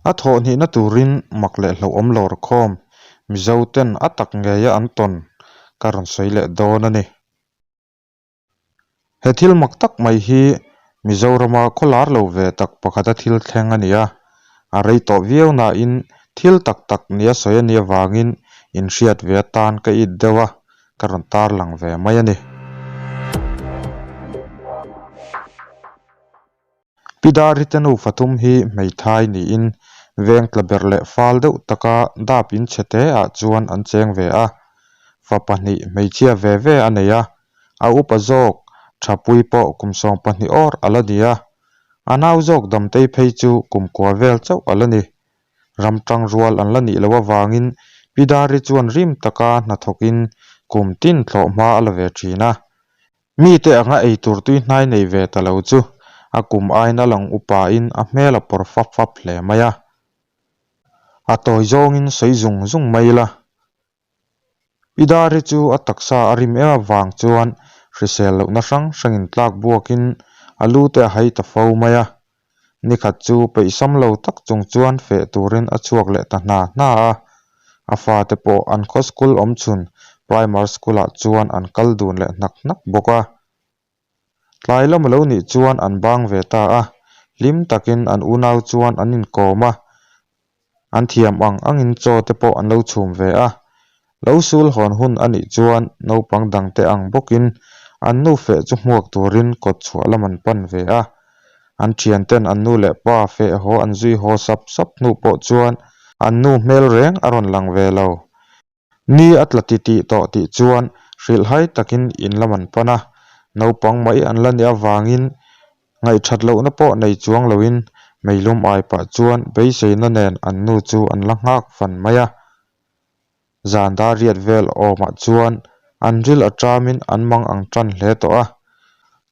A thawh hnihna turin mak leh hlauhawm lawr khawm Mizo ten a tak ngeia an tawn ka rawn sawi leh dawn a ni. He thil mak tak mai hi Mizorama khaw lar lo ve tak pakhata thil thleng a ni a, a rei tawh viau nain thil tak tak nia sawi a nih avangin inhriat ve atan ka it deuh a, ka rawn tarlang ve mai a ni. Pi Darite nufa thum hi hmeithai niin veng tla ber leh fal deuh taka dap in chhe te ah chuan an cheng ve a, fa pahnih hmeichhia ve ve a nei a, a upa zawk Thapui pawh kum 12 awr a la ni a, a nau zawk Damtei phei chu kum kua vel chauh a la ni. Ram tang rual an la nih loh avangin Pi Dari chuan rim taka hnathawkin kum tin thlawh hma a la ve thin a. Mite anga eitur tui hnai nei ve ta lo chu a kum aiin a lang upain a hmel a pawr fap fap hle mai a. A tawi zawngin sawi zung zung mai ila. Pi Dari chu a taksa a rim em avang chuan hrisel lohna hrang hrangin tlak buakin a lu te a hai ta fo mai a. Nikhat chu peihsam lo tak chung chuan feh turin a chhuak leh ta hna hna a, a fate pawh an khaw school awm chhun Primar School ah chuan an kal dun leh hnak hnak bawk a. Tlai lam a lo nih chuan an bang ve ta a, hlim takin an unau chuan an inkawm a, An thiam ang angin chaw te pawh an lo chhum ve a, lo sul hawn hun a nih chuan naupang dangte ang bawkin an nu feh chu hmuak turin kawt chhuah lam an pan ve a. An thianten an nu leh pa feh haw an zui haw sap sap hnu pawh chuan an nu hmel reng a rawn lang ve lo. Ni a tla ti tih tawh tih chuan hrilhhai takin in lam an pan a, naupang mai an la nih avangin ngaihthat lohna pawh nei chuang loin meilum ai pah chuan beiseina nen an nu chu an la nghak fan mai a. Zan dar riat vel awmah chuan an ril a tamin an mang ang tan hle tawh a.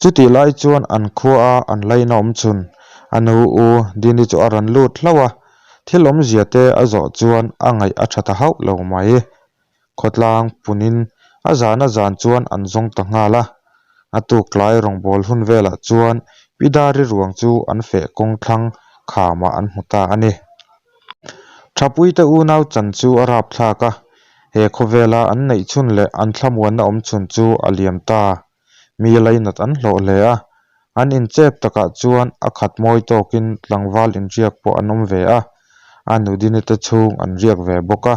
Chutih lai chuan an khua a an laina awm chhun a nu u Dini chu a rawn lut hlauh a, thil awmzia te a zawh chuan a ngaih a tha ta hauh lo mai. Khawtlang punin a zan a zan chuan an zawng ta nghal a, a tuk tlai rawngbawl hun velah chuan Pi Dari ruang chu an feh kawng thlang khamah an hmu ta a ni. Thapuite unau chan chu a rapthlak a, he khawvela an neih chhun leh an thlamuanna awm chhun chu a liam ta. Mi lainat an hlawh hle a, an inchep takah chuan a khat mawi tawkin tlangval inriak pawh an awm ve a, a nudini te chhung an riak ve bawk a.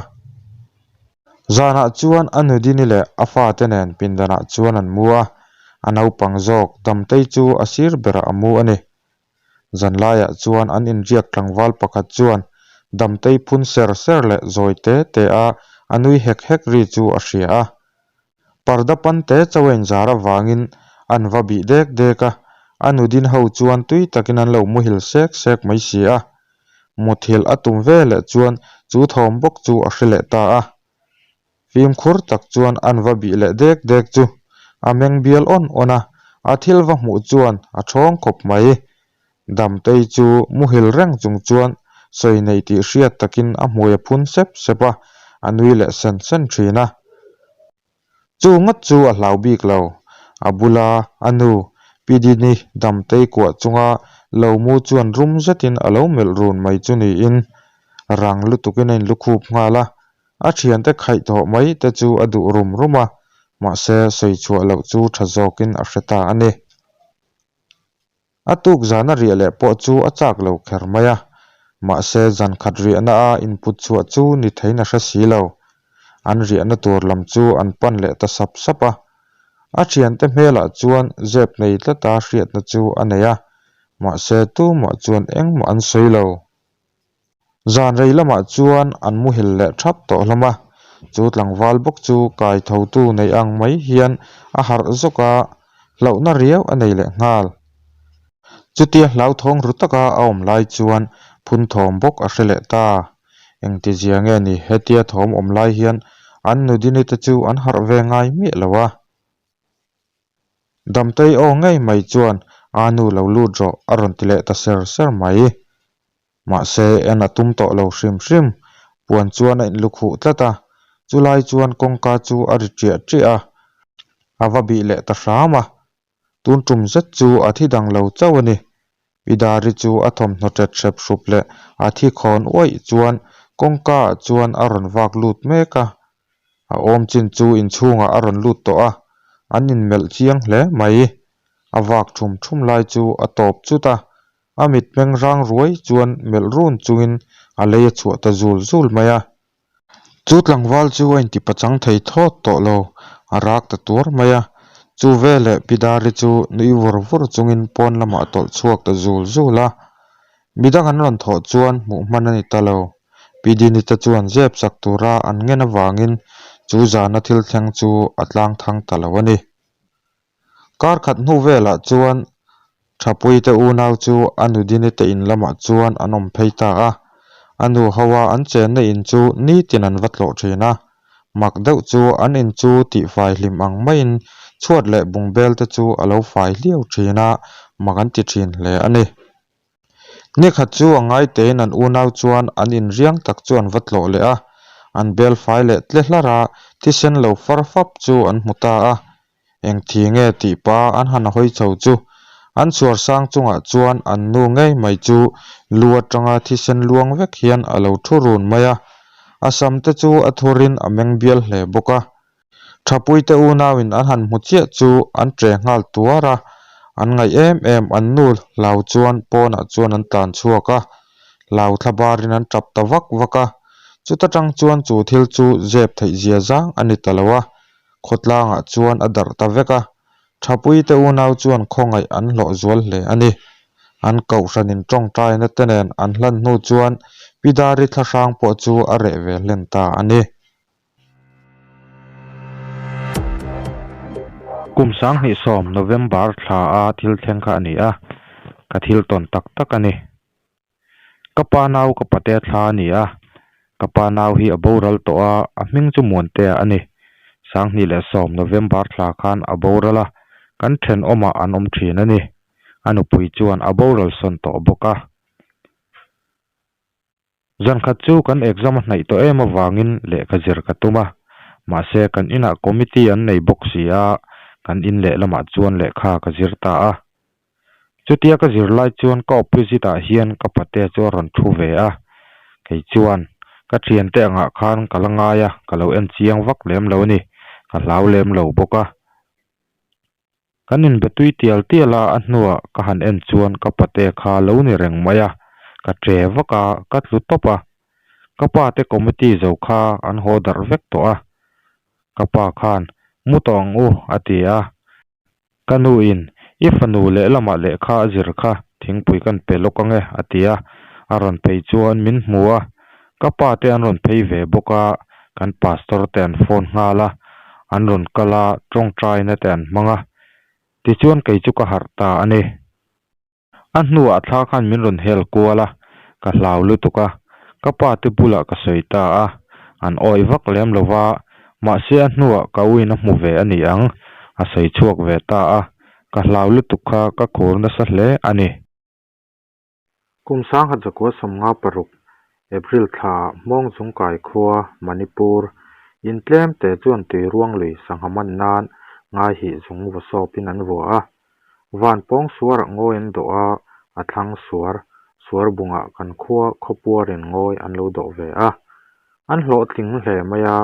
Zanah chuan a nudini leh a fate nen pindanah chuan an mu a, a naupang zawk Damtei chu a sir berah a mu a ni. Zanlaiah chuan an inriak tlangval pakhat chuan Damtei phun ser ser leh zawi te te a a nui hek hek ri chu a hria a. Parda pan te chauh a inzar avangin an va bih dek dek a, a nudin ho chuan tui takin an lo muhil sek sek mai si a. Muthilh a tum ve leh chuan chu thawm bawk chu a hre leh ta a. Fimkhur tak chuan an va bih leh dek dek chu a meng bial awn awn a, a thil va hmuh chuan a thawng khawp mai. Damtei chu muhil reng chung chuan sawi nei tih hriat takin a hmui a phun sep sep a, a nui leh sen sen thin a. Chu ngawt chu a hlau bik lo, a bula a nu Pi Dini Damtei kuah chunga lo mu chuan rum zetin a lo melh run mai chu niin rang lutukin a inlukhup nghal a, a thiante khaih thawh mai te chu a duh rum rum a, mahse sawi chhuah loh chu tha zawkin a hre ta a ni. A tuk zana riah leh pawh chu a chak lo kher mai a, mahse zan khat riahna a input chhuah chu ni theiin a hre si lo. An riahna tur lam chu an pan leh ta sap sap a. A thiante hmelah chuan zep nei tlata hriatna chu a nei a, mahse tumah chuan engmah an sawi lo. Zan rei lamah chuan an muhil leh thap tawh hlawm a, chu tlangval bawk chu kai thotu nei ang mai hian a harh zawk a, hlauhna riau a nei leh nghal. Chutia hlauthawng ru taka a awm lai chuan phun thawm bawk a hre leh ta. Engtizia nge ni hetia thawm awm lai hian an nudini te chu an harh ve ngai miah lo a. Damtei aw ngei mai chuan a nu lo lut rawh a rawn ti leh ta ser ser mai. Mahse, en a tum tawh lo hrim hrim. Puan chuan a inlukhuh tlat a, chulai chuan kawngka chu a ri ṭiah ṭiah a, a va bih leh ta hram a. Tun tum zet chu a thi dang lo chauh a ni. Pi Dari chu a thawmhnaw ṭet hrep hrup leh a thi khawn uaih chuan kawngka ah chuan a rawn vak lut mek a. A awm chin chu inchhungah a rawn lut tawh a, an inmelh chiang hle mai. A vak ṭhum ṭhum lai chu a tawp chut a, a mitmeng rang ruai chuan melh run chungin a lei a chhuah ta zul zul mai a. Chu tlangval chu a intipachang thei thawt tawh lo, a rak ta tuar mai a. Chu veleh Pi Dari chu nui vur vur chungin pawn lamah a tawlh chhuak ta zul zul a. Midang an rawn thawh chuan hmuh hman a ni ta lo. Pi Dinita chuan zep sak tura an ngen avangin chu zana thil thleng chu a tlang thang ta lo a ni. Kar khat hnu velah chuan Thapuite unau chu a nu Dinite in lamah chuan an awm phei ta a. A nu hoa an chenna in chu nitin an va tlawh thin a. Mak deuh chu an in chu tihfai hlim ang maiin chhuat leh bungbel te chu a lo fai hliau thin a, mak an ti thin hle a ni. Nikhat chu a ngaitein an unau chuan an inriang tak chu an va tlawh leh a, an bel fai leh tle hlar a, thisen lo far fap chu an hmu ta a. Eng thi nge tih pa an han hawi chho chu an chhuar sang chungah chuan an nu ngei mai chu lu atanga thisen luang vek hian a lo thu run mai a, a sam te chu a thurin a meng bial hle bawk a. Thapuite unauin an han hmu chiah chu an ṭe nghal tuar a, an ngaih em em an nu hlau chuan pawnah chuan an tlan chhuak a, hlau thla barin an ṭap ta vak vak a, chuta ṭang chuan chu thil chu zep theih zia zang a ni ta lo a, khawtlangah chuan a darh ta vek a, Thapuite unau chuan khawngaih an hlawh zual hle a ni. An kohhranin tawngtaina te nen an hlan hnu chuan Pi Dari thlahrang pawh chu a reh ve hlen ta a ni. Kum 2010 November thla a thil thleng kha a ni a, ka thil tawn tak tak a ni. Ka pa nau ka pate thla a ni a, ka pa nau hi a boral tawh a, a hming chu Muantea a ni. 2010 November thla khan a boral a, kan thenawmah an awm thin a ni. A nupui chuan a boral sawn tawh bawk a. Zan khat chu kan exam a hnaih tawh em avangin lehkha zir ka tum a, mahse kan inah committee an nei bawk si a, kan in lehlamah chuan lehkha ka zir ta a. Chutia ka zir lai chuan ka opposite ah hian ka pate chu a rawn thu ve a, kei chuan ka thiante angah khan ka la ngai a, ka lo en chiang vak lem lo a ni, ka hlau lem lo bawk a. Kan inbe tui tial tial a, a hnuah ka han en chuan ka pate kha lo ni reng mai a, ka che vak a, ka tlu tawp a. Ka pa te committee zo kha an haw darh vek tawh a. Ka pa khan, Mu tawh ang u, a ti a. Ka nu in, I fanu lehlamah lehkha a zir kha, thingpui kan pe lawk ang e, a ti a. A rawn phei chuan min hmu a, ka pa te an rawn phei ve bawk a, kan pastor te an phone nghal a, an rawn kal a, tawngtaina te an hmang a, tichuan kei chu ka harh ta a ni. A hnuah thla khan min rawn hel kual a, ka hlau lutuk a, ka pa te bulah ka sawi ta a, an awih vak lem lo va, mahse a hnuah ka uin a hmu ve a ni ang, a sawi chhuak ve ta a, ka hlau lutuk kha ka khur nasa hle a ni. Kum 1956, April thlaah Hmawngzungkai khua, Manipur, in tlem te chuan tuiruang lui sangha man nan ngaihih zung vaw sawpin an vua a. Van pawng suarah ngawi an dawh a, a thlang suar, suar bungah kan khua khawpuarin ngawi an lo dawh ve a. An hlawhtling hle mai a,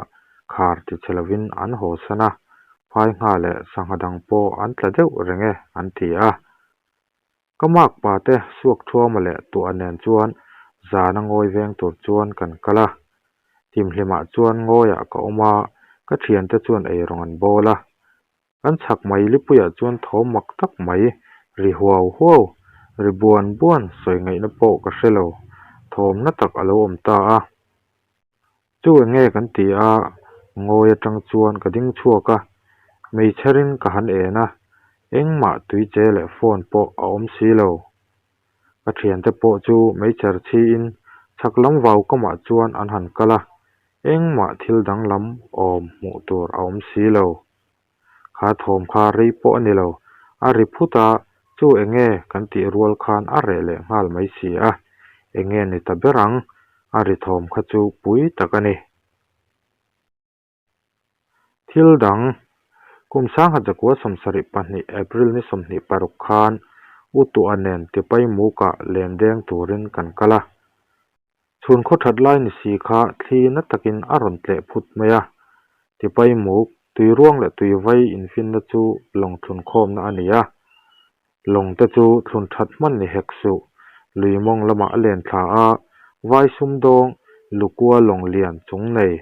khar ti che lovin an haw san a, phai ngha leh sangha dang pawh an tla deuh reng e an ti a. Ka mak pa te suak thuama leh tuah nen chuan zana ngawi veng tur chuan kan kal a. Timhlimah chuan ngawiah ka awm a, ka thiante chuan eirawng an bawl a. Kan chhak mai lipuiah chuan thawm mak tak mai, ri huau huau, ri buan buan sawi ngaihna pawh ka hre lo, thawm na tak a lo awm ta a. Chu eng nge kan ti a, ngawi atang chuan ka ding chhuak a, meichherin ka han en a, engmah tui che leh phone pawh a awm si lo. Ka thiante pawh chu meichher chhiin chhak lam vau kamah chuan an han kal a, engmah thil danglam awm hmuh tur a awm si lo. Kha thawm kha rei pawh a ni lo, a ri phut a, chu eng nge kan tih rual khan a reh leh nghal mai si a, eng nge ni ta ber ang, a ri thawm kha chu pui tak a ni. Thil dang, kum 1972 April ni 26 khan. U Tuah nen Tipaimukah len deng turin kan kal a. Chhun khaw that lai ni si kha thli na takin a rawn tleh phut mai a. Tipaimuk, tuiruang leh tuivai infinna chu lawng thlun khawmna a ni a. Lawng te chu thlun that hman ni hek suh. Lui mawng lamah a len thla a, vai sumdawng, lukua lawng lian chung nei,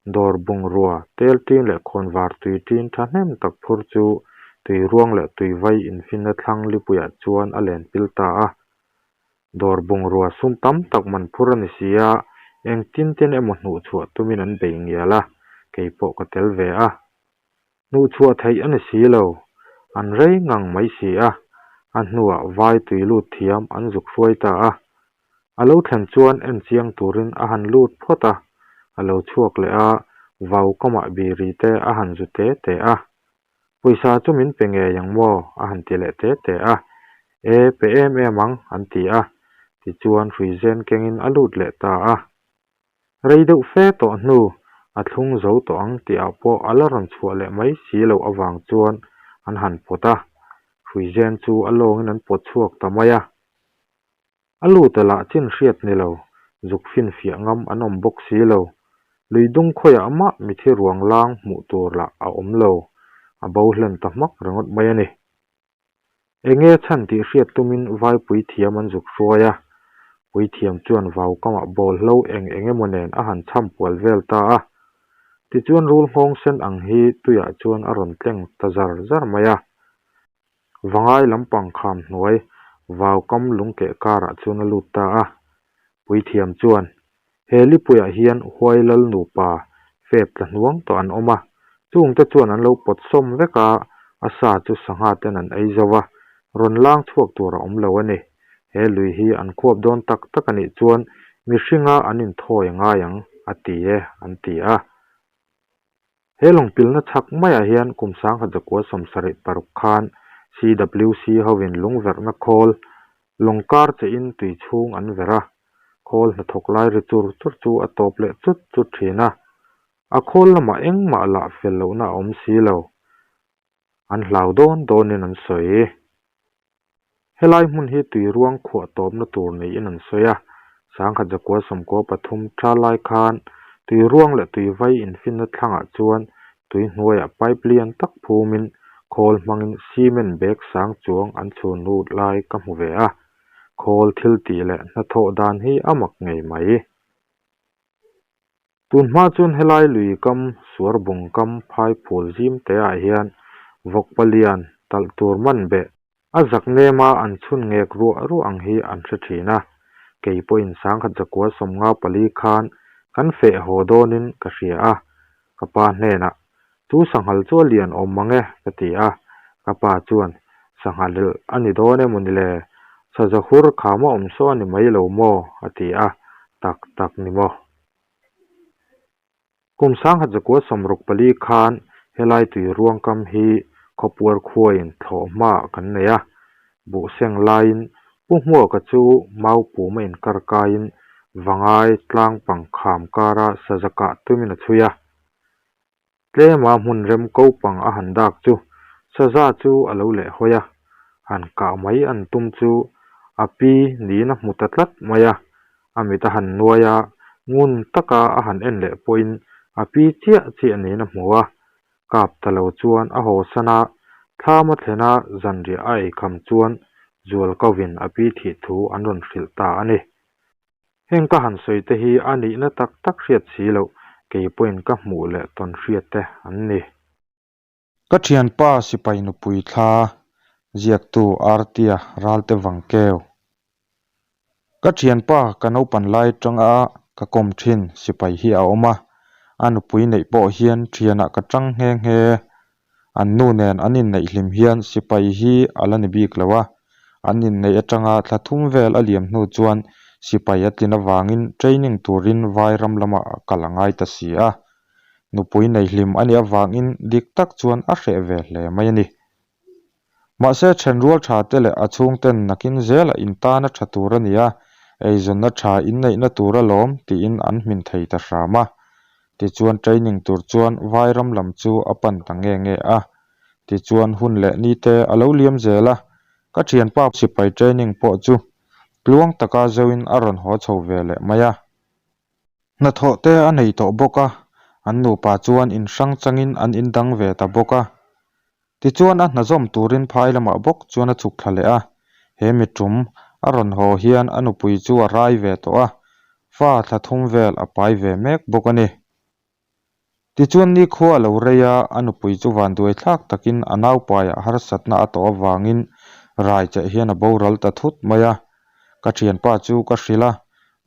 dawr bungrua, tel ṭin leh khawnvar tui ṭin thahnem tak phur chu tuiruang leh tuivai infinna thlang lipuiah chuan a len pil ta a. Dawr bungrua sum tam tak man phur a ni si a, engtin tin emaw hnuhchhuah tumin an bei ngial a, kei pawh ka tel ve a. Hnuhchhuah theih a ni si lo, an rei ngang mai si a, a hnuah vai tui lut thiam an zuk hruai ta a. A lo thlen chuan en chiang turin a han lut phawt a, a lo chhuak leh a, vau kamah biri te a han zu te te a. Pawisa chu min pe ngei ang maw? a han ti leh te te a. E, pe em em ang, an ti a. Tichuan hruizen kengin a lut leh ta a. Rei deuh fe tawh hnu, a thlung zo tawh ang tihah pawh a la rawn chhuah leh mai si loh avang chuan an han pawt a. Hruizen chu a lawngin an pawt chhuak ta mai a. A lut a lah chin hriat ni lo, zuk finfiah ngam an awm bawk si lo. Lui dung khawiah mah mithi ruang lang hmuh tur lah a awm lo, a bo hlen ta hmak ringawt mai a ni. Enge chhan tih hriat tumin vai puithiam an zuk hruai a, puithiam chuan vau kamah bawlhlo eng eng emaw nen a han chham pual vel ta a. Tichuan rul nghawng sen ang hi tuiah chuan a rawn tleng ta zar zar mai a. Vangai lampang kham hnuai vau kam lungkeh karah chuan a lut ta a. Puithiam chuan, He lipuiah hian huai lal nupa fep tla hnuang tawh an awm a, chungte chuan an lo pawt sawm vek a, a sa chu sangha ten an ei zo a, rawn lang chhuak tur a awm lo a ni. He lui hi an khuap dawn tak tak a nih chuan mihringa an inthawi a ngai ang, a ti e, an ti a. He lawngpilna chhak maiah hian kum 1976 khan CWC hovin lungverhna khawl lawng kar chein tui chhung an verh a, khawl hnathawk lai ri chur chur chu a tawp leh chut chut thin a, a khawl lamah engmah lah fel lohna a awm si lo. An hlau dawn dawnin an sawi. Helai hmun hi tui ruang khuah tawpna tur niin an sawi a, 1993 tha lai khan tui ruang leh tui vai infinna thlangah chuan tui hnuaiah pipe lian tak phumin khawl hmangin cement bag sang chuang an chhun lut lai ka hmu ve a, khawl thil tih leh hnathawh dan hi a mak ngei mai. Tun hma chuan helai lui kam, suar bung kam, phai phul zim te ah hian vawk palian talh tur man beh a zak nem a an chhun ngek ruah ruah ang hi an hre thin a. Kei pawhin 1954 khan kan feh haw dawnin ka hria a, ka pa hnenah, Chu sanghal chu a lian awm mang e, ka ti a. Ka pa chuan, Sanghal a ni dawn emaw ni le? Saza hur kham a awm saw a ni mai lo maw? a ti a, Tak tak ni maw? Kum 1964 khan helai tui ruangkam hi khawpuar khuaiin thlawh hmaah kan nei a, buhseng laiin Pu Hmuaka chu mau puma inkar kaiin Vangai tlang pang kham kara saza kah tumin a chhui a. Tlema hmun rem ko pang a han dak chu saza chu a lo leh hawi a, han kah mai an tum chu a pi niin a hmu ta tlat mai a, a mit a han nuai a, ngun taka a han en leh pawhin a pi chiah chiah niin a hmu a, kap ta lo chuan a haw san a, thlam a thlen a zanriah a eikham chuan zual kovin a pi thih thu an rawn hrilh ta a ni. Heng ka han sawi te hi a nihna tak tak hriat si loh, kei pawhin ka hmuh leh tawn hriat te an ni. Ka thianpa sipai nupui thla ziaktu Artia Ralte Vangkeu. Ka thianpa ka naupan lai tanga ka kawm thin sipai hi a awm a, a nupui neih pawh hian thianah ka tang nghe nghe. An nu nen an inneih hlim hian sipai hi a la ni bik lo a, an inneih atanga thla thum vel a liam hnu chuan sipai a tlin avangin training turin vai ram lamah a kal a ngai ta si a. Nupui nei hlim a nih avangin dik tak chuan a hreh ve hle mai a ni. Mahse thenrual tha te leh a chhungten nakin zelah intan a tha tur a ni a, eizawnna tha inneihna tur alawm tiin an hmin thei ta hram a. Tichuan training tur chuan vai ram lam chu a pan ta nge nge a. Tichuan hun leh ni te a lo liam zel a. Ka thianpa sipai training pawh chu tluang taka zoin a rawn haw chho ve leh mai a. Hnathawh te a nei tawh bawk a, an nupa chuan in hrang changin an indang ve ta bawk a. Tichuan a hna zawm turin phai lamah bawk chuan a chhuk thla leh a, he mi tum a rawn haw hian a nupui chu a rai ve tawh a, fa thla thum vel a pai ve mek bawk a ni. Tichuan nikhua a lo rei a, a nupui chu vanduai thlak takin a naupaiah harsatna a tawh avangin rai cheh hian a boral ta thut mai a. Ka thianpa chu ka hrilh a,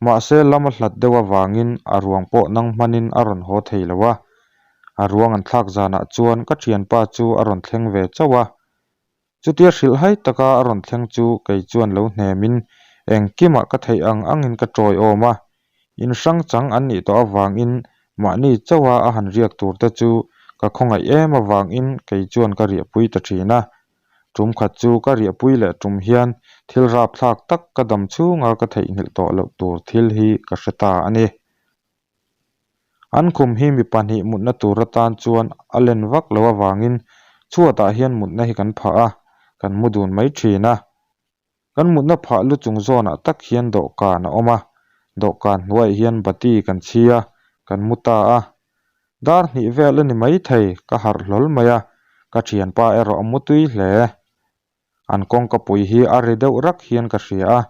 mahse lam a hlat deuh avangin a ruang pawh nang hmanin a rawn haw thei lo a. A ruang an thlak zanah chuan ka thianpa chu a rawn thleng ve chauh a. Chutia hrilhhai taka a rawn thleng chu kei chuan lo hnemin engkimah ka theih ang angin ka tawiawm a, in hrang chang an nih tawh avangin mahni chauha a han riak tur te chu ka khawngaih em avangin kei chuan ka riahpui ta thin a. Tum khat chu ka riahpui leh tum hian thil rapthlak tak ka dam chhunga ka theihnghilh tawh loh tur thil hi ka hre ta a ni. An khum hi mi pahnih mutna tur atan chuan a len vak lo avangin chhuatah hian mutna hi kan phah a, kan mu dun mai thin a. Kan mutna phah lu chung zawnah tak hian dawhkan a awm a, dawhkan hnuaiah hian bati kan chhi a, kan mu ta a. Dar hnih vel a ni maithei, ka harh hlawl mai a, ka thianpa erawh a mu tui hle. An kawngkapui hi a ri deuh rak hian ka hria a,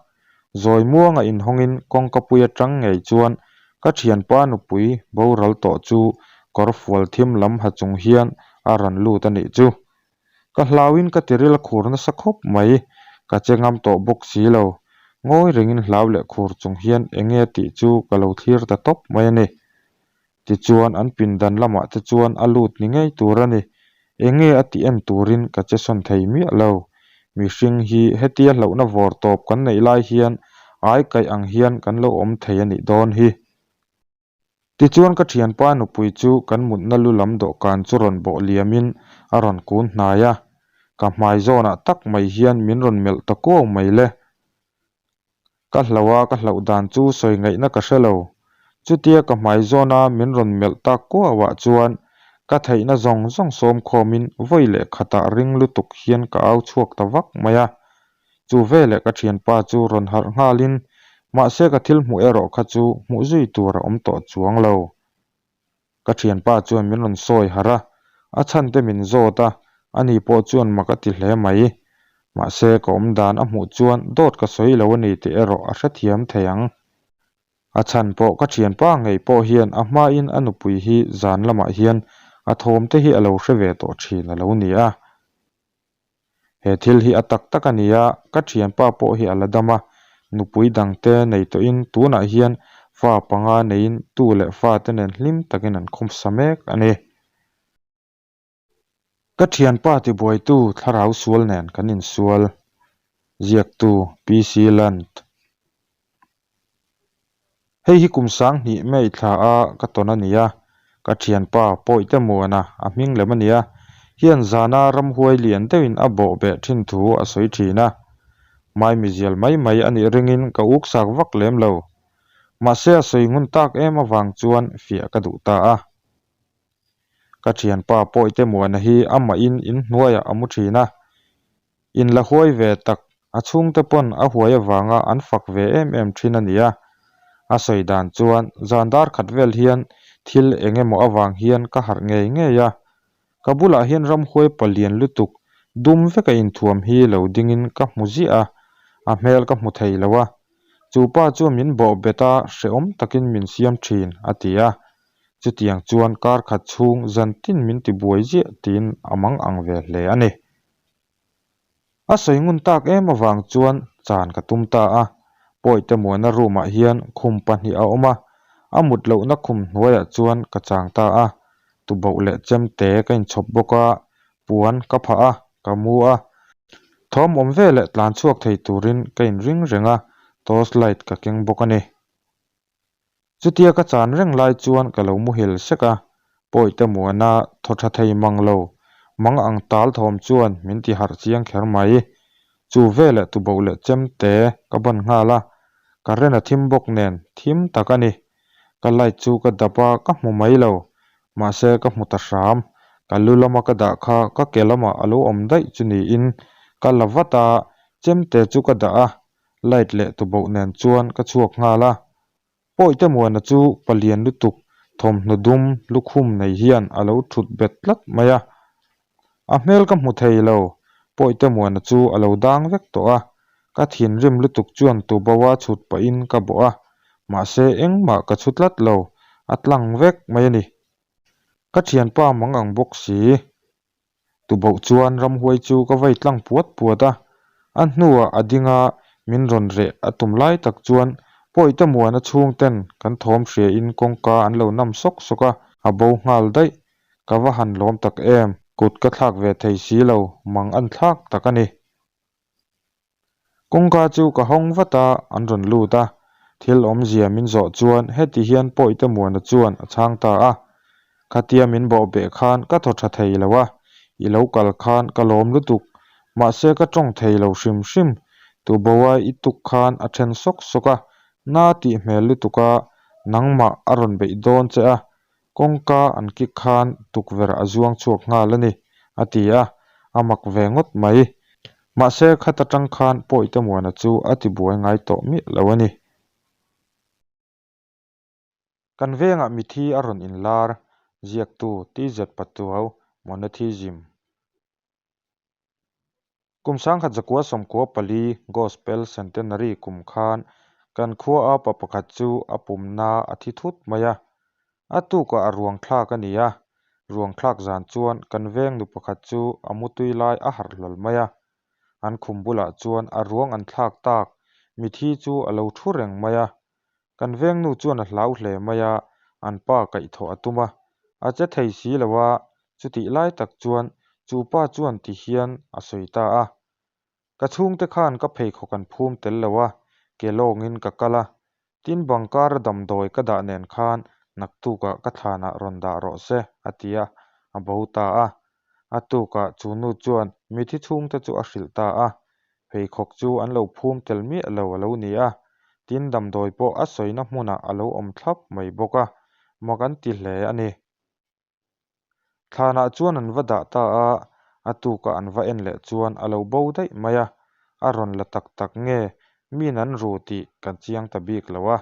zawi muanga inhawngin kawngkapui atang ngei chuan ka thianpa nupui boral tawh chu kawr fual thim lam ha chung hian a rawn lut a nih chu. Ka hlauin ka tiril a khur nasa khawp mai, ka che ngam tawh bawk si lo. Ngawi rengin hlau leh khur chung hian enge tih chu ka lo thlir ta tawp mai a ni. Tichuan an pindan lamah te chuan a lut ni ngei tur a ni. Enge a tih en turin ka che sawn thei miah lo. Mihring hi hetia hlauhna vawr tawp kan neih lai hian ai kaih ang hian kan lo awm thei a nih dawn hi. Tichuan ka thianpa nupui chu kan mutna lu lam dawhkan chu rawn bawh liamin a rawn kun hnai a. Ka hmai zawnah tak mai hian min rawn melh ta kuau mai le. Ka hlauh a, ka hlauh dan chu sawi ngaihna ka hre lo. Chutia ka hmai zawna min rawn melh tak kuauah chuan ka theihna zawng zawng sawm khawmin vawi leh khatah ring lutuk hian ka au chhuak ta vak mai a. Chu veleh ka thianpa chu rawn harh nghalin mahse ka thil hmuh erawh kha chu hmuh zui tur a awm tawh chuang lo. Ka thianpa chuan min rawn sawi harh a, a chhan te min zawt a, ani pawh chuan mak a ti hle mai. Mahse ka awm dan a hmuh chuan dawt ka sawi lo a ni tih erawh a hrethiam thei ang. A chhan pawh ka thianpa ngei pawh hian a hmain a nupui hi zan lamah hian a thawm te hi a lo hre ve tawh thin a lo ni a. He thil hi a tak tak a ni a, ka thianpa pawh hi a la dam a, nupui dangte nei tawhin tunah hian fa panga neiin tu leh fate nen hlim takin an khawmsa mek a ni. Ka thianpa tibuaitu thlarau sual nen kan insual, ziaktu PC Land. Hei hi kum sang hnih May thla a ka tawn a ni a, ka thianpa Pawihte Muana a hming lem a ni a, hian zana ramhuai lian deuhin a bawh beh thin thu a sawi thin a. Maimizial mai mai a nih ringin ka uksak vak lem lo. Mahse a sawi ngun tak em avang chuan fiah ka duh ta a. Ka thianpa Pawihte Muana hi amahin inhnuaiah a mu thin a. In la huai ve tak, a chhungte pawn a huai avanga an fak ve em em thin a ni a. A sawi dan chuan zan dar khat vel hian thil eng emaw avang hian ka harh ngei ngei a. Ka bulah hian ramhuai palian lutuk dum veka inthuam hi lo dingin ka hmu ziah a, a hmel ka hmu thei lo a. Chu pa chuan min bawh bet a, hrehawm takin min siam thin, a ti a. Chutiang chuan kar khat chhung zan tin min tibuai ziah tiin a mang ang ve hle a ni. A sawi ngun tak em avang chuan chan ka tum ta a, Pawihte muana room ah hian khum pahnih a awm a, a mut lohna khum hnuaiah chuan ka chang ta a, tuboh leh chemte ka inchhawp bawk a, puan ka phah a, ka mu a, thawm awm veleh tlan chhuak thei turin ka inring reng a, torch light ka keng bawk a ni. Chutia ka chan reng lai chuan ka lo muhil sek a, Pawihte Muana thaw tha thei mang lo, mang ang tal thawm chuan min ti harh chiang kher mai. Chu veleh tuboh leh chemte ka ban nghal a, current a thim bawk nen thim tak a ni. Ka light chu ka dap a, ka hmu mai lo. Mahse ka hmu ta hram, ka lu lama ka dah kha ka ke lamah a lo awm daih chu niin ka la vat a. Chemte chu ka dah a, light leh tuboh nen chuan ka chhuak nghal a. Pawihte Muana chu palian lutuk thawmhnaw dum lukhum nei hian a lo thut bet tlat mai a. A hmel ka hmu thei lo, Pawihte Muana chu a lo dang vek tawh a. Ka thinrim lutuk chuan tuboh a chhut pahin ka bawh a, mahse engmah ka chhu tlat lo, a tlang vek mai a ni. Ka thianpa mang ang bawk si. Tuboh chuan ramhuai chu ka vei tlang puat puat a, a hnuah a ding a, min rawn reh a tum lai tak chuan Pawihte Muana chhungten kan thawm hria in kawngka an lo nam sawk sawk a, a bo nghal daih. Ka va han lawm tak em! Kut ka thlak ve thei si lo, mang an thlak tak a ni. Kawngka chu ka hawng vat a, an rawn lut a. Thil awmzia min zawh chuan heti hian Pawihte Muana chuan a chhang ta a, Khatia min bawh beh khan ka thaw tha thei lo a, i lo kal khan ka lawm lutuk, mahse ka tawng thei lo hrim hrim, tuboa i tuk khan a then sawk sawk a, na tih hmel lutuk a, nangmah a rawn beih dawn che a, Kawngka an kik khan tukverh a zuang chhuak nghal a ni, a ti a, a mak ve ngawt mai. Mahse khat atang khan Pawihte Muana chu a ti buai ngai tawh miah lo a ni. Kan vengah mithi a rawn inlar, ziaktu TZ Patuau, Monotheism. Kum sangkhat zakua sawmkua pali Gospel Centenary kum khan kan khua a pa pakhat chu a pumna a thi thut mai a. A tukah a ruang thlak a ni a, ruang thlak zan chuan kan veng nu pakhat chu a mutui lai a harh hlawl mai a. An khum bulah chuan a ruang an thlak tak mithi chu a lo thu reng mai a. Kan vengnu chuan a hlau hle mai a, an pa kaihthawh a tum a, a che thei si lo a, chutih lai tak chuan chu pa chuan ti hian a sawi ta a, Ka chhungte khan ka pheikhawk an phum tel lo a, ke lawngin ka kal a, tin bangkara damdawi ka dah nen khan naktukah ka thlanah rawn dah rawh se, a ti a, a bo ta a. A tukah chu nu chuan mithi chhungte chu a hrilh ta a, Pheikhawk chu an lo phum tel miah lo a lo ni a, tin damdawi pawh a sawina hmunah a lo awm thlap mai bawk a, mak an ti hle a ni. Thlanah chuan an va dah ta a, a tukah an va en leh chuan a lo bo daih mai a, a rawn la tak tak nge min an ru tih kan chiang ta bik lo a.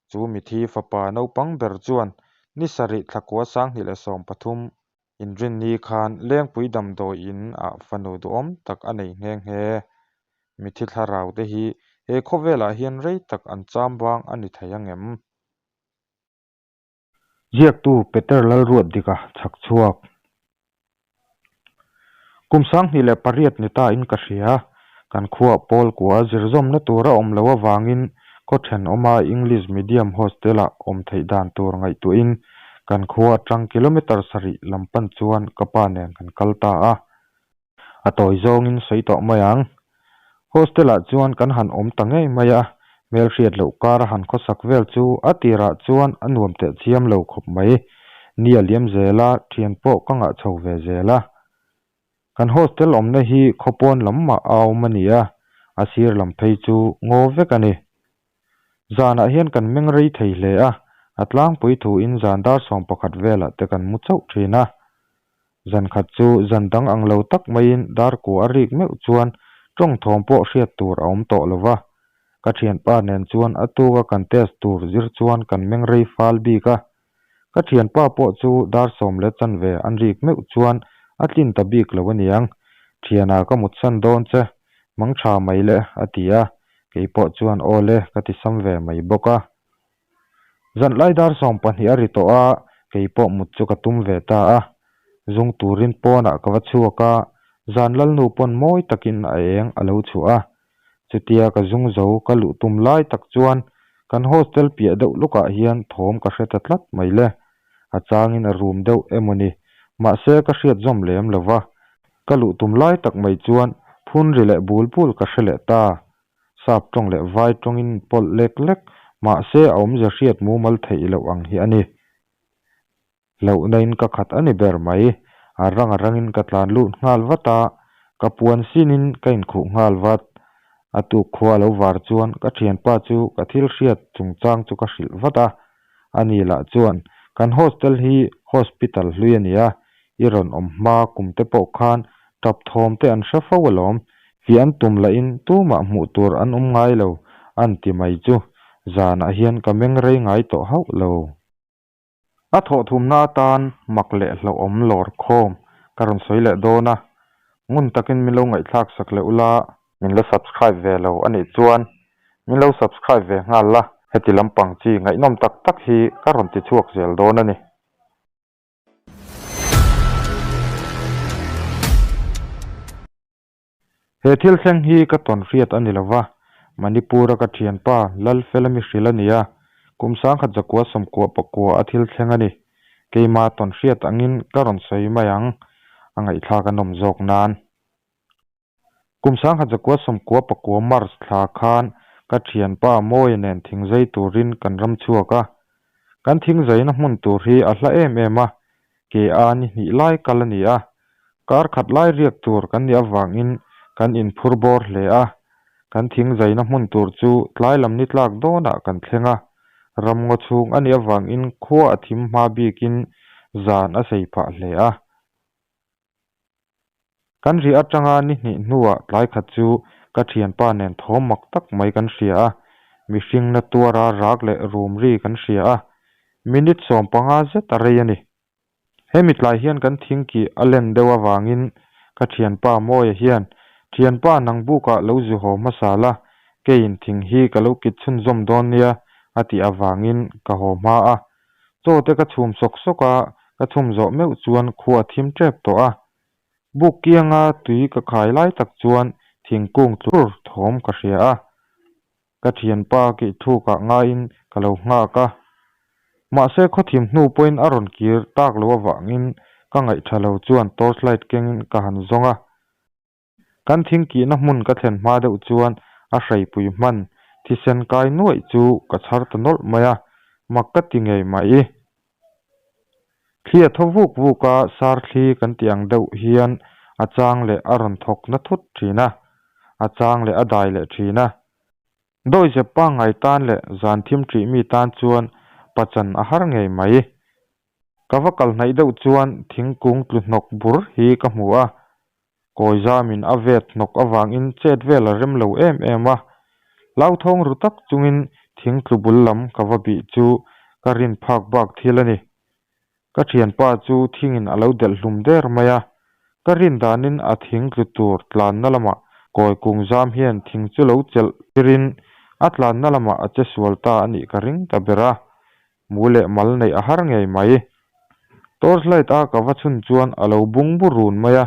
Chu mithi fapa naupang ber chuan ni sarih thlakua sanghnih leh 13 Inrinni khan Lengpui damdawi in ah fanu duhawm tak a nei nghe nghe. Mithi thlarau te hi he khawvelah hian rei tak an cham bang a ni thei ang em? Ziaktu Peter Lalruatdika chhak chhuak. Kum 2008 ni ta in ka hria. Kan khuah pawl kua zirzawmna tur a awm loh avangin khaw thenawma English medium hostel-ah awm theih dan tur ngaihtuahin kan khua atang kilometre sarih lam pan chuan ka pa nen kan kal ta a. A tawi zawngin sawi tawh mai ang. Hostel-ah chuan kan han awm ta ngei mai a, hmelhriat loh kar a han khawsak vel chu a tirah chuan a nuam teh chiam lo khawp mai. Ni a liam zel a, thian pawh ka ngah chho ve zel a. Kan hostel awmna hi khawpawn lam mah a awm a ni a, a sir lam phei chu ngaw vek a ni. Zanah hian kan meng rei thei hle a, a tlangpui thuin zan dar 11 velah te kan mu chauh thin a. Zan khat chu zan dang ang lo tak maiin dar kua a rik meuh chuan tawng thawm pawh hriat tur a awm tawh lo va. Ka thianpa nen chuan a tuka kan test tur zir chuan kan meng rei fal bik a. Ka thianpa pawh chu dar sawm leh chanve an rik meuh chuan a tlin ta bik lo aniang. Thiana ka mutsan dawn che, mang tha mai le a ti a, kei pawh chuan aw le ka ti sam ve mai bawk a. Zanlai dar 12 a ri tawh a, kei pawh mut chu ka tum ve ta a. Zung turin pawnah ka va chhuak a, zan lalnu pawn mawi takin a eng a lo chhuah a. Chutia ka zung zo ka luh tum lai tak chuan kan hostel piah deuh lukah hian thawm ka hre ta tlat mai le. A changin a rum deuh emaw ni, mahse ka hriat zawm lem lo va. Ka luh tum lai tak mai chuan phun ri leh bul bul ka hre leh ta. Sap tawng leh vai tawngin pawlh lek lek, mahse a awmzia hriat mumal theih loh ang hi a ni. Hlauhna in ka khat a ni ber mai. A rang a rangin ka tlan lut nghal vat a, ka puan sinin ka inkhuh nghal vat. A tuk khua lo var chuan ka thianpa chu ka thil hriat chungchang chu ka hrilh vat a. Ani lah chuan, Kan hostel hi hospital hlui a nia, i rawn awm hma kum te pawh khan tap thawm te an hre fo alawm, Fiah an tum lahin tumah hmuh tur an awm ngai lo a'n ti mai chu zanah hian ka meng rei ngai tawh hauh lo. A thawhthumna atan mak leh hlauhawm lawr khawm ka rawn sawi leh dawn a, ngun takin min lo ngaihthlak sak leh ula. Min la subscribe ve lo a nih chuan min lo subscribe ve nghal la, heti lampang chi ngaihnawm tak tak hi ka rawn ti chhuak zel dawn a ni. He thil thleng hi ka tawn hriat a ni lo va, Manipur-a ka thianpa Lalfela mi hrilh a ni a, kum 1900 sawmkua pakua a thil thleng a ni. Keima tawn hriat angin ka rawn sawi mai ang, a ngaihthlak a nawm zawk nan. Kum 1900 sawmkua pakua March thla khan ka thianpa Mawia nen thingzai turin kan ram chhuak a. Kan thingzaina hmun tur hi a hla em em a, ke a ni hnih lai kal a ni a. Kar khat lai riak tur kan nih avangin kan inphur bawr hle a. Kan thingzaina hmun tur chu tlai lam ni tlak dawnah kan thleng a. Ramngaw chhung a nih avangin khua a thim hma bikin zan a sei phah hle a. Kan riah atanga ni hnih hnuah tlai khat chu ka thianpa nen thawm mak tak mai kan hria a, mihring na tuara rak leh rum ri kan hria a, minute 15 zet a rei a ni. Hemi tlai hian kan thingkih a len deuh avangin ka thianpa Mawia hian, Thianpa nang bukah lo zu haw hmasa la, keiin thing hi ka lo kit chhunzawm dawn nia a tih avangin ka haw hma a. Chaw te ka chhum sawk sawk a, ka chhum zawh meuh chuan khua a thim tep tawh a. Buk kianga tui ka khai lai tak chuan thingkung tlur thawm ka hria a. Ka thianpa kih thukah ngaiin ka lo nghak a. Mahse khawthim hnu pawhin a rawn kir tak loh avangin ka ngaihtha lo chuan torchlight kengin ka han zawng a. Kan thingkihna hmun ka thlen hma deuh chuan a hreipui hman thisen kai nuaih chu ka chhar ta nawlh mai a, mak ka ti ngei mai. Thli a thaw vuk vuk a, sar thli kan tih ang deuh hian a chang leh a rawn thawk na thut thin a, a chang leh a dai leh thin a. Dawihzep pangngai tan leh zan thim ṭih mi tan chuan pachan a har ngei mai. Ka va kal hnaih deuh chuan thingkung tlu hnawk bur hi ka hmu a, Kawi zamin a vet hnawk avangin chet vel a rem lo em em a, hlauthawng ru tak chungin thing tlu bul lam ka va bih chu ka rin phak bak thil a ni. Ka thianpa chu thingin a lo delh hlum der mai a, ka rin danin a thing tlu tur tlanna lamah kawi kung zam hian thing chu lo chelh tirin a tlanna lamah a che sual ta a nih ka ring ta ber a, mu leh mal neih a har ngei mai. Torchlight a ka va chhun chuan a lo bung bu run mai a,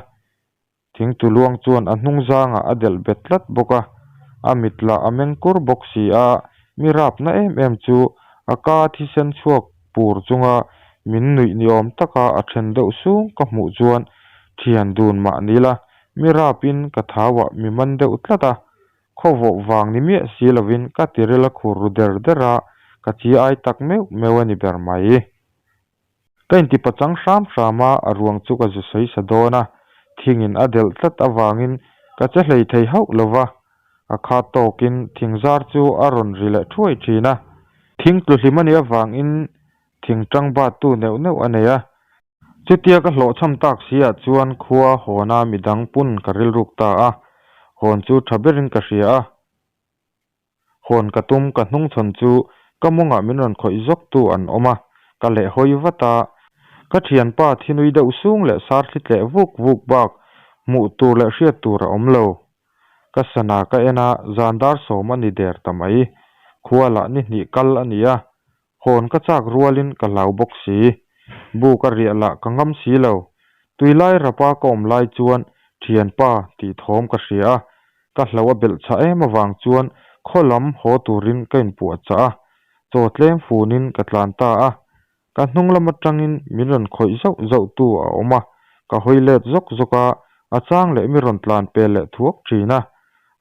thingtu luang chuan a hnung zangah a delh bet tlat bawk a, a mit lah a meng kur bawk si a, mi rapna em em chu a ka thisen chhuak pur chunga min nuih ni awm taka a then deuh sung ka hmuh chuan thian dun mah ni la, mi rapin ka thauah mi man deuh tlat a, Khawvawh vang ni miah si lovin ka tiril a khur ru der der a, ka chi ai tak meuh meuh a ni ber mai. Ka inti pachang hram hram a, a ruang chu ka zu sawi sa dawn a, thingin a delh tlat avangin ka che hlei thei hauh lo va, a kha tawkin thing zar chu a rawn ri leh thuai thin a. Thing tlu hlim a nih avangin thing tang battu neuh neuh a nei a, Chutia ka hlawhchham tak si ah chuan khua hawna midang pun ka rilruk ta a, hawn chu tha berin ka hria a. Hawn ka tum ka hnungchhawn chu ka mawngah min rawn khawih zawk tu an awm a, ka leh hawi vat a. Ka thianpa thinui deuh sung leh sar thli tleh vuk vuk bak hmuh tur leh hriat tur a awm lo. Ka sana ka en a, zan dar sawm a ni der ta mai. Khua lah ni hnih kal a ni a, Hawn ka chak rualin ka hlau bawk si. Bu ka riah lah ka ngam si lo. Tuilai rapa ka awm lai chuan thianpa tih thawm ka hria a, ka hloh a belh chah em avang chuan khaw lam haw turin ka inpuah chah a, chaw tlem funin ka tlan ta a. Ka hnung lam atangin min rawn khawih zauh zauh tu a awm a, ka hawi let zawk zawk a, a chang leh mi rawn tlan pel leh thuak thin a.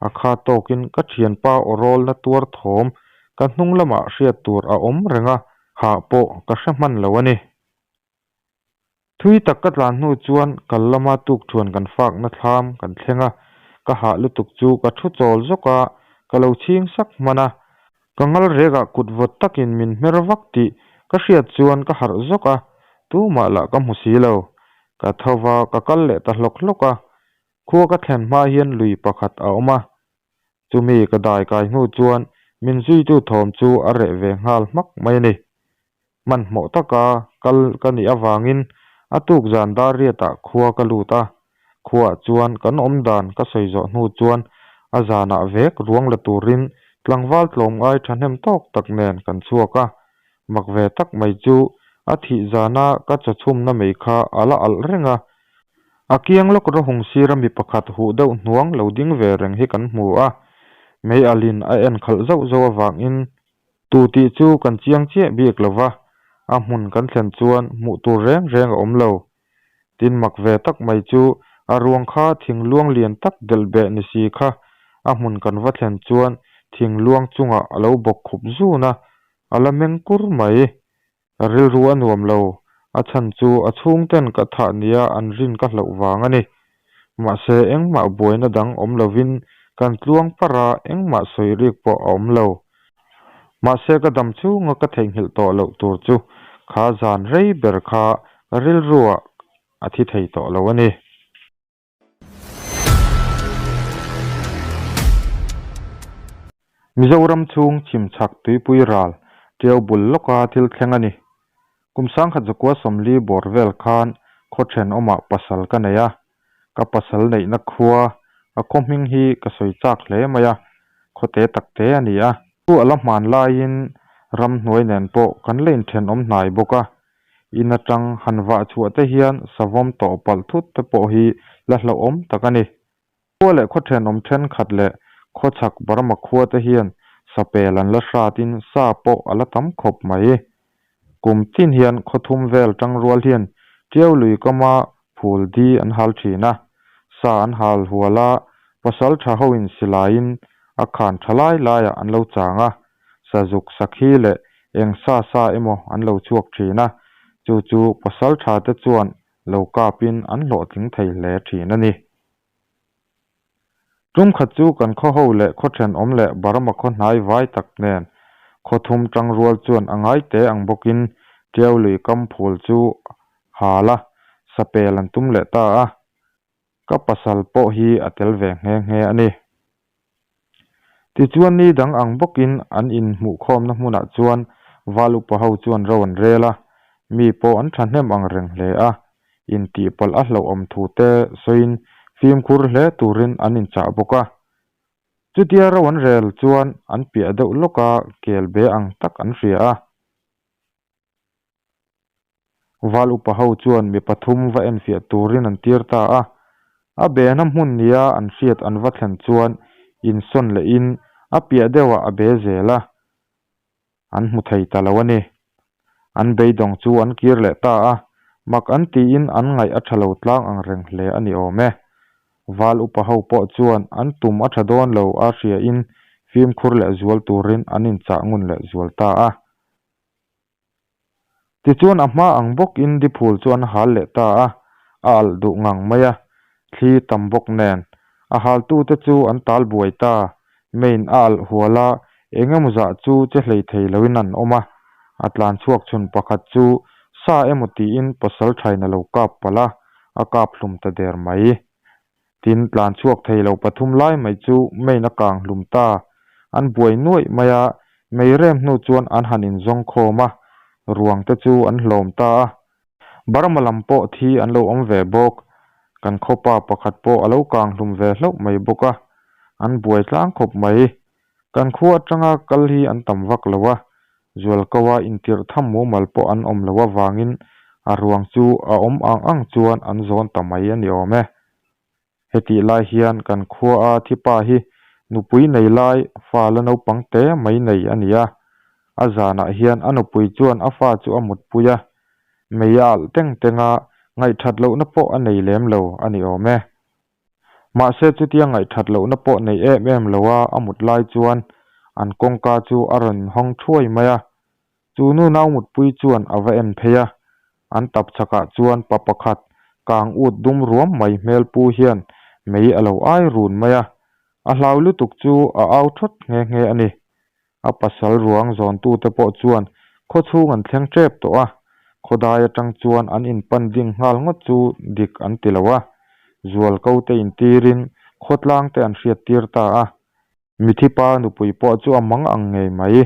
A kha tawkin ka thianpa aw rawlna tuar thawm ka hnung lamah hriat tur a awm reng a, hah pawh ka hre hman lo a ni. Thui tak ka tlan hnu chuan kal lama tukthuan kan fakna thlam kan thleng a, ka hah lutuk chu ka thu chawl zawk a, ka lo chhing sak hman a. Ka ngal rekah kut vawt takin min hmer vak tih ka hriat chuan ka harh zawk a, tumah lah ka hmu si lo. Ka tho va, ka kal leh ta hlawk hlawk a. Khua ka thlen hma hian lui pakhat a awm a, chumi ka dai kai hnu chuan min zuitu thawm chu a reh ve nghal hmak mai a ni. Hmanhmawh taka kal ka nih avangin a tuk zan dar riatah khua ka lut a, khuaah chuan kan awm dan ka sawi zawh hnu chuan a zanah vek ruang la turin tlangval tlawmngai thahnem tawk tak nen kan chhuak a, mak ve tak mai chu a thih zana ka chaw chhumna mei kha a la alh reng a, a kiang lawk rawhung sira mi pakhat huh deuh hnuang lo ding ve reng hi kan hmu a, mei alhin a en khalh zauh zauh avangin Tu tih chu kan chiang chiah bik lo va, a hmun kan thlen chuan hmuh tur reng reng a awm lo. Tin mak ve tak mai chu a ruang kha thingluang lian tak delh beh ni si kha a hmun kan va thlen chuan thingluang chungah a lo bawk khup zun a, a la meng kur mai. Ka rilru a nuam lo, a chhan chu a chhungten ka thah nia an rin ka hlauh vang a ni. Mahse engmah buaina dang awm lovin kan tluang parh a, engmah sawi rik pawh a awm lo. Mahse ka dam chhunga ka theihnghilh tawh loh tur chu kha zan rei ber kha ka rilruah a thi thei tawh lo a ni. Mizoram chhung chhimchhak tuipui ral ṭiau bul lawka thil thleng a ni. Kum sangkhat zakua 40 bawr vel khan khaw ṭhenawmah pasal ka nei a, ka pasal neihna khua a khaw hming hi ka sawi chak hle mai a, khaw te tak te a ni a. Chu a la hman laiin ramhnuai nen pawh kan la inṭhenawm hnai bawk a, In atang han vah chhuah te hian savawm tawh palh thut te pawh hi la hlauhawm tak a ni. Khua leh khaw thenawm thenkhat leh khawchhak Burma khua te hian sapel an la hratin sa pawh a la tam khawp mai. Kum tin hian khaw thum vel tangrual hian Tiau lui kama phul di an hal thin a, sa an hal hual a, pasal tha hoin silaiin a khan tha lai laiah an lo chang a, sazuk sakhi leh eng sa sa emaw an lo chhuak thin a, chu chu pasal tha te chuan lo kapin an hlawhtling thei hle thin a ni. Tum khat chu kan khaw ho leh khaw thenawm leh Burma khaw hnai vai tak nen khaw thum tangrual chuan a ngai te ang bawkin Tiau lui kam phul chu hal a, sapel an tum leh ta a, ka pasal pawh hi a tel ve nghe nghe a ni. Tichuan ni dang ang bawkin an inhmuhkhawmna hmunah chuan val upa ho chuan ro an rel a, mi pawh an thahnem ang reng hle a, intihpalh a hlauhawm thu te sawiin fimkhur hle turin an inchah bawk a. Chutia ro an rel chuan an piah deuh lawka kel be ang tak an hria a. Val upa ho chuan mi pathum va enfiah turin an tir ta a. A behna hmun nia an hriat an va thlen chuan insawn lehin a piah deuhah a be zel a, an hmu thei ta lo a ni. An beidawng chu an kir leh ta a, mak an tiin an ngaih a tha lo tlang ang reng hle a ni awm e. Val upa ho pawh chuan an tum a tha dawn lo a hriain fimkhur leh zual turin an inchah ngun leh zual ta a. Tichuan a hma ang bawkin diphul chu an hal leh ta a, a alh duh ngang mai a, thli tam bawk nen. A haltute chu an tal buai ta, main a alh hual a, eng emaw zah chu che hlei thei loin an awm a. A tlan chhuak chhun pakhat chu sa emaw tiin pasal thain a lo kap palh a, a kap hlum ta der mai. Tin, tlan chhuak thei lo pathum lai mai chu main a kang hlum ta. An buai nuaih mai a, mei rem hnu chuan an han inzawng khawm a, ruang te chu an hlawm ta a. Burma lam pawh thi an lo awm ve bawk. Kan khawpa pakhat pawh a lo kang hlum ve hlauh mai bawk a, an buai tlang khawp mai. Kan khua atanga kal hi an tam vak lo a, Zualkoa intirh tham mumal pawh an awm loh avangin a ruang chu a awm ang ang chuan an zawn ta mai a ni awm e. Hetih lai hian kan khuaa thipa hi nupui nei lai fa la naupang te mai nei a ni a. A zanah hian a nupui chuan a fa chu a mutpui a, mei a alh teng teng a, ngaihthat lohna pawh a nei lem lo a ni awm e. Mahse chutia ngaihthat lohna pawh nei em em lo a a mut lai chuan an kawngka chu a rawn hawng thuai mai a. Chu nu nau mutpui chuan a va en phei a, an tap chhakah chuan pa pakhat kang ut dum ruam mai hmel pu hian mei a lo ai run mai a. A hlau lutuk chu a au thawt nghe nghe a ni. A pasal ruang zawntute pawh chuan khaw chhung an thleng tep tawh a, khawdai atang chuan an inpan ding nghal ngawt chu dik an ti lo a. Zualko te intirin khawtlang te an hriattir ta a. Mithi pa nupui pawh chu a mang ang ngei mai.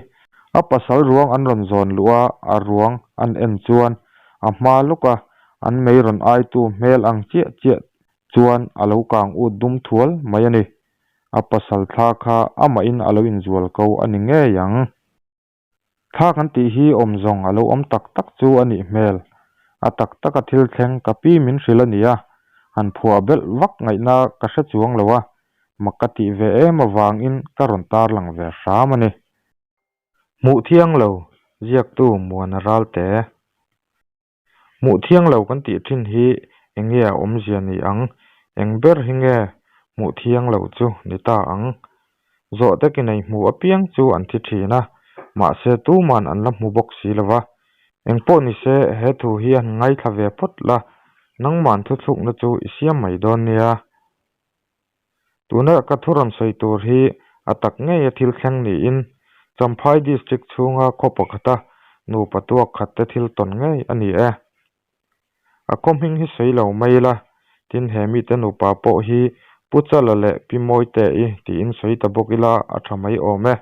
A pasal ruang an rawn zawn luh a, a ruang an en chuan a hma lawka an mei rawn aitu hmel ang chiah chiah chuan a lo kang ut dum thual mai a ni. A pasal thla kha amahin a lo inzual ko a ni ngei ang. Thla kan tih hi awm zawng a lo awm tak tak chu a nih hmel. A tak taka thil thleng ka pi min hrilh a ni a, han phuah belh vak ngaihna ka hre chuang lo a, mak ka tih ve em avangin ka rawn tarlang ve hram a ni. Hmuh thiang lo, ziaktu Muana Ralte. Hmuh thiang lo kan tih thin hi eng nge a awmzia ni ang? Eng ber hi nge hmuh thiang lo chu ni ta ang? Zawh takin ei hmu apiang chu an thi thin a, mahse tuman an la hmu bawk si lo va. Eng pawh ni se, he thu hi han ngaithla ve phawt la, nangman thuthlukna chu i siam mai dawn nia. Tuna ka thu rawn sawi tur hi a tak ngei a thil thleng niin Champhai District chhunga khaw pakhata nupa tuak khat te thil tawn ngei a ni e. A khaw hming hi sawi lo mai ila, tin he mite nupa pawh hi Pu Chala leh Pi Mawite-i tiin sawi ta bawk ila a tha mai awm e.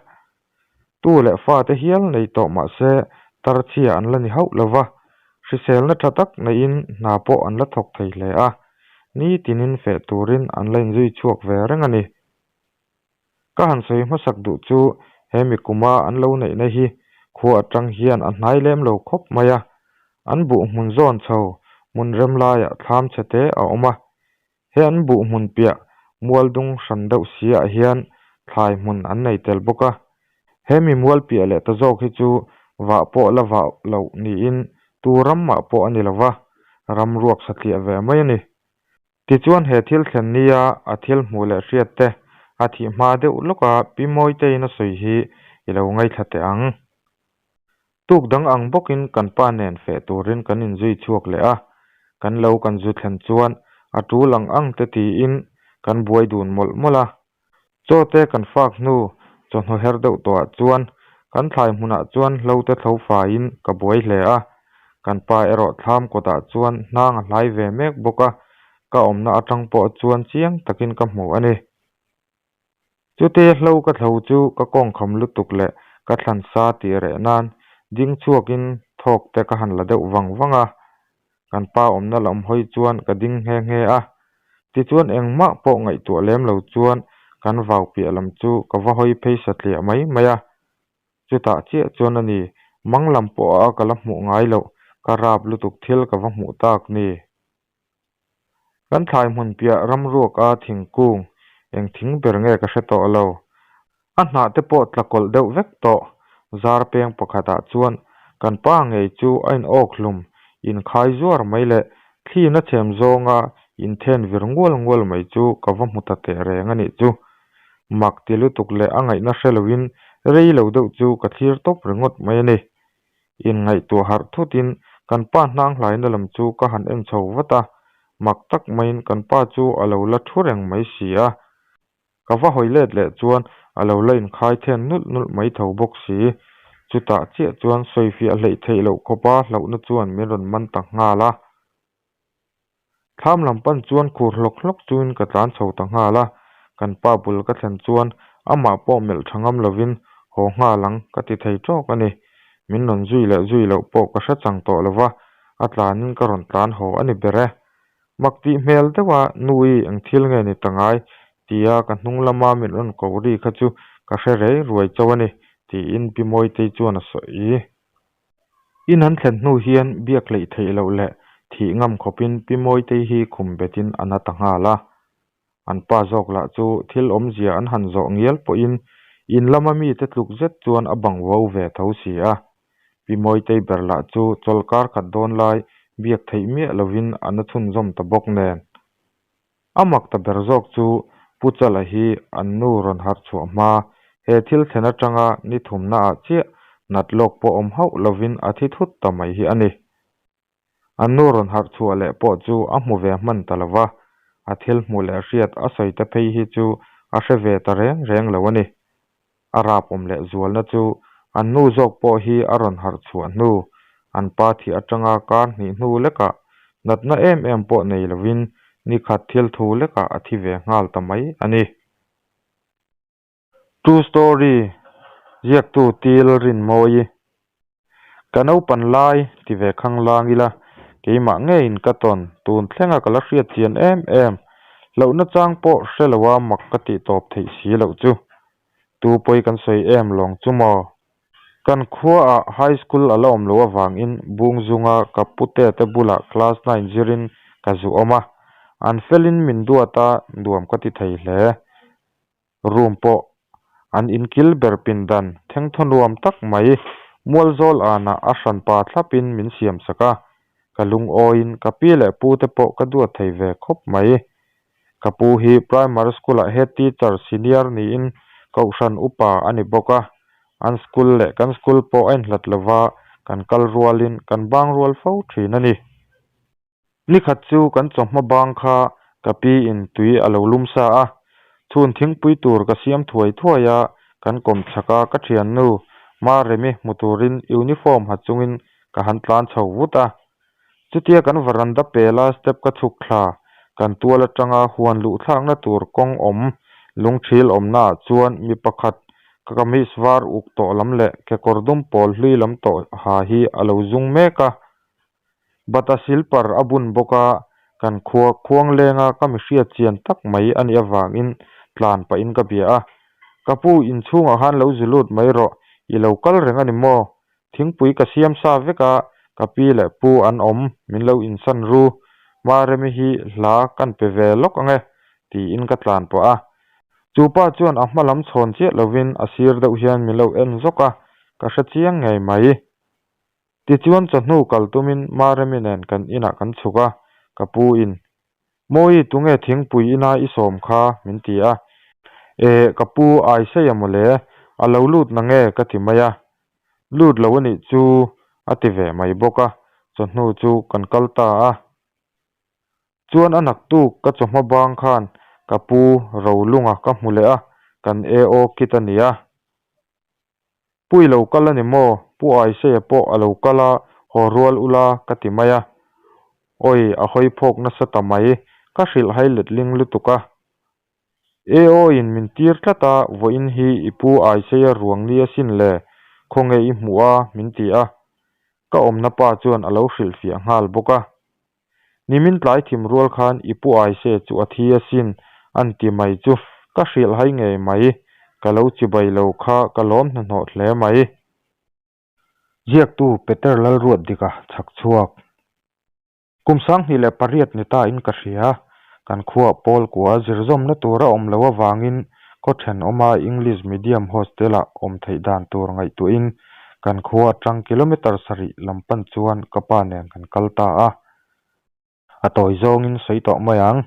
Tu leh fate hial nei tawh mah se tarchhia an la ni hauh lo va, hriselna tha tak neiin hna pawh an la thawk thei hle a, nitinin feh turin an la inzui chhuak ve reng a ni. Ka han sawi hmasak duh chu he mi kuma an lo neihna hi khua atang hian a hnai lem lo khawp mai a, an buh hmun zawn chho hmun rem laiah thlam chhe te a awm a, He an buh hmun piah mual dung hran deuh si ah hian thlai hmun an nei tel bawk a. He mi mual piah leh ta zawk hi chu vah pawh la vah loh niin tu ram mah pawh a ni lo va, ram ruak satliah ve mai a ni. Tichuan he thil thlen nia a thil hmuh leh hriat te a thih hma deuh lawka Pi Mawitein a sawi hi i lo ngaithla teh ang. Tuk dang ang bawkin kan pa nen feh turin kan inzui chhuak leh a, kan lo kan zu thlen chuan a tul ang ang te tiin kan buai dun mawlh mawlh a. Chaw te kan fak hnu chawhnu her deuh tawhah chuan kan thlai hmunah chuan hlo te thlo faiin ka buai hle a, kan pa erawh thlam kawtah chuan hnang a hlai ve mek bawk a, ka awmna atang pawh chuan chiang takin ka hmu a ni. Chute hlo ka thlo chu ka kawng kham lutuk leh ka thlan sa tih reh nan ding chhuakin thawk te ka han la deuh vang vang a, kan pa awmna lam hawi chuan ka ding nghe nghe a. Tichuan engmah pawh ngaihtuah lem lo chuan kan vau piah lam chu ka va hawi phei satliah mai mai a. Chutah chiah chuan a ni, mang lam pawha ka la hmuh ngai loh ka rap lutuk thil ka va hmuh tak ni. Kan thlai hmun piah ramruak a thingkung eng thing ber nge ka hre tawh lo. A hnah te pawh tla kawlh deuh vek tawh. Zar peng pakhatah chuan kan pa ngei chu a in awk hlum, inkhai zuar mai leh thlin a chhem zawnga inthen vir ngual ngual mai chu ka va hmu ta teh reng a nih chu. Mak ti lutuk leh a ngaihna hre loin rei lo deuh chu ka thlir tawp ringawt mai a ni. Inngaihtuah harh thutin kan pa hnang hlaina lam chu ka han en chho vat a, mak tak maiin kan pa chu a lo la thu reng mai si a. Ka va hawi let leh chuan a lo la inkhai then nulh nulh mai tho bawk si. Chutah chiah chuan sawifiah hleih theih loh khawpa hlauhna chuan min rawn man ta nghal a. Thlam lam pan chuan khur hlawk hlawk chungin ka tlan chho ta nghal a, kan pa bul ka thlen chuan amah pawh melh tha ngam lovin haw nghal ang ka ti thei tawk a ni. Min rawn zui leh zui loh pawh ka hre chang tawh lo va, a tlanin ka rawn tlan haw a ni ber e. Mak tih hmel deuha Nui eng thil nge ni ta ngai tia ka hnung lama min rawn ko ri kha chu ka hre rei ruai chauh a ni tiin Pi Mawitei chuan a sawi. In an thlen hnu hian biak hleih theih loh leh thih ngam khawpin Pi Mawitei hi khum betin a na ta nghal a. An pa zawk lah chu thil awmzia an han zawh ngial pawhin in lama mite tluk zet chuan a bang vo ve tho si a. Pi Mawitei ber lah chu chawlhkar khat dawn lai biak theih miah lovin a na chhunzawm ta bawk nen. A mak ta ber zawk chu Pu Chala hi an nu rawn harh chhuah hma, he thil thlen atanga ni thumna ah chiah nat lawk pawh awm hauh lovin a thi thut ta mai hi a ni. An nu rawn harh chhuah leh pawh chu a hmu ve hman ta lova, a thil hmuh leh hriat a sawi te phei hi chu a hre ve ta reng reng lo a ni. A rapawm leh zualna chu an nu zawk pawh hi a rawn harh chhuah hnu, an pa thih atanga kar hnih hnu lekah natna em em pawh nei lovin Nikhat thil thu lekah a thi ve nghal ta mai a ni. True story, Ziaktu Til Rinmawi. Ka naupan lai ti ve khang lang ila, keimah ngeiin ka tawn, tun thlenga ka la hriat chian em em, hlauhna chang pawh hre loa mak ka tih tawp theih si loh chu. Tu pawi kan sawi em lawng chu maw? Kan khuaah high school a la awm loh avangin Bungzunga ka pute te bulah class nine zirin ka zu awm a, an felin min duat a, nuam ka ti thei hle. Room pawh an inkil ber pindan thengthaw nuam tak mai Mualzawl anah a hranpa thlapin min siam sak a, ka lungawiin ka pi leh pu te pawh ka duat thei ve khawp mai. Ka pu hi primary school-ah head teacher senior niin kohhran upa a ni bawk a, an school leh kan school pawh a inhlat lova kan kal rualin kan bang rual fo thin a ni. Nikhat chu kan chawhma bang kha ka pi in tui a lo lum sa a, chhun thingpui tur ka siam thuai thuai a, kan kawm chhak a ka thiannu Maremi hmu turin uniform ha chungin ka han tlan chho vut a. Chutia kan varanda pela step ka chhuk thla, kan tual atanga huan luh thlakna tur kawng awm lungthil awmnaah chuan mi pakhat ka kamis var uk tawh lam leh kekawr dum pawl hlui lam tawh ha hi a lo zung mek a. Bata silper a bun bawk a, kan khua khuang lenga ka mi hriat chian tak mai a nih avangin tlan pahin ka bia a. Ka pu inchhungah khan lo zu lut mai rawh, i lo kal reng a ni maw? Thingpui ka siam sa vek a, ka pi leh pu an awm, min lo insan ru. Maremi hi hla kan pe ve lawk ang e, tiin ka tlan pawh a. Chu pa chuan a hma lam chhawn chiah lovin a sir deuh hian min lo en zawk a, ka hre chiang ngei mai. Tichuan chawhnu kal tumin Maremi nen kan inah kan chhuk a, ka pu in, Mawi tunge thingpui ina i sawm kha? min ti a. Eh, ka pu Aiseia mawle, a lo lut na nge ka ti mai a. Lut lo anih chu a ti ve mai bawk a, chawhnu chu kan kal ta a. Chuan a naktuk ka chawhma bang khan ka pu Rolunga ka hmu leh a, kan AO kit a nia. Pu i lo kal a ni maw? Pu Aiseia pawh a lo kal a, haw rual ula ka ti mai a. Awi, a hawi phawk nasa ta mai, ka hrilh hai letling lutuk a. AO in min tir tlat a, vawiin hi i pu Aiseia ruang ni asin le, khawnge i hmuh a? min ti a. Ka awmna pa chuan a lo hrilhfiah nghal bawk a. Nimin tlai thim rual khan i pu Aise chu a thi asin an ti mai chu ka hrilh hai ngei mai, ka lo chibai lo kha ka lawm hnahnawh hle mai. Ziaktu Peter Lalruatdika chhak chhuak. Kum 2008 ni ta in ka hria, kan khuaa pawl kua zirzawmna tur a awm loh avangin khaw thenawma English medium hostel-ah awm theih dan tur ngaihtuahin kan khua atang kilometre sarih lam pan chuan ka pa nen kan kal ta a. A tawi zawngin sawi tawh mai ang.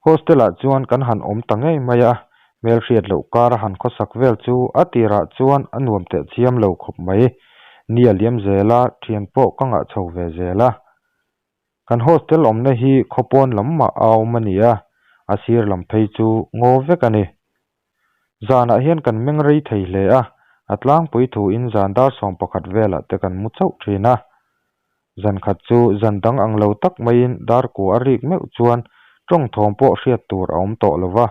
Hostel-ah chuan kan han awm ta ngei mai a, hmelhriat loh kar a han khawsak vel chu a tirah chuan a nuam teh chiam lo khawp mai. Ni a liam zel a, thian pawh ka ngah chho ve zel a. Kan hostel awmna hi khaw pawn lam mah a awm a ni a, a sir lam phei chu ngaw vek a ni. Zanah hian kan meng rei thei hle a, a tlangpui thuin zan dar 11 velah te kan mu chauh thin a. Zan khat chu zan dang ang lo tak maiin dar kua a rik meuh chuan tawng thawm pawh hriat tur a awm tawh lo va.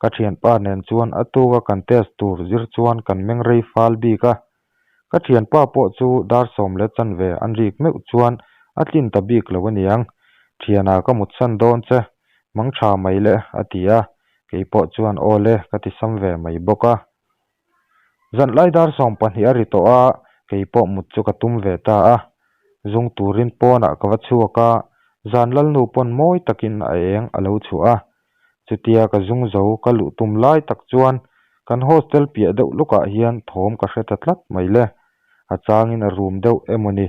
Ka thianpa nen chuan a tuka kan test tur zir chuan kan meng rei fal bik a. Ka thianpa pawh chu dar sawm leh chanve an rik meuh chuan a tlin ta bik lo aniang. Thiana ka mutsan dawn che, mang tha mai le a ti a, kei pawh chuan aw le ka ti sam ve mai bawk a. Zanlai dar 12 a ri tawh a, kei pawh mut chu ka tum ve ta a. Zung turin pawnah ka va chhuak a, zan lalnu pawn mawi takin a eng a lo chhuah a. Chutia ka zung zo ka luh tum lai tak chuan kan hostel piah deuh lukah hian thawm ka hre ta tlat mai le. A changin a rum deuh emaw ni,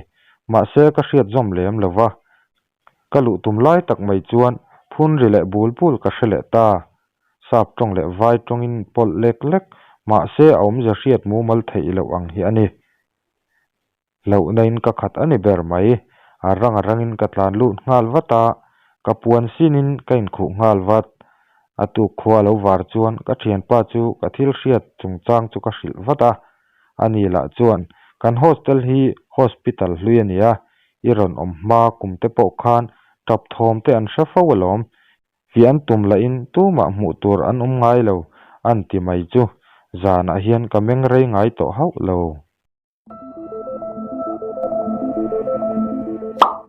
mahse ka hriat zawm lem lo va. Ka luh tum lai tak mai chuan phun ri leh bul bul ka hre leh ta. Sap tawng leh vai tawngin pawlh lek lek, mahse a awmzia hriat mumal theih loh ang hi a ni. Hlauhna in ka khat a ni ber mai. A rang a rangin ka tlan lut nghal vat a, ka puan sinin ka inkhuh nghal vat. A tuk khua lo var chuan ka thianpa chu ka thil hriat chungchang chu ka hrilh vat a. Ani lah chuan, Kan hostel hi hospital hlui a nia, i rawn awm hma kum te pawh khan tap thawm te an hre fo alawm. Fiah an tum lahin tumah hmuh tur an awm ngai lo a'n ti mai chuh! Zanah hian ka meng rei ngai tawh hauh lo.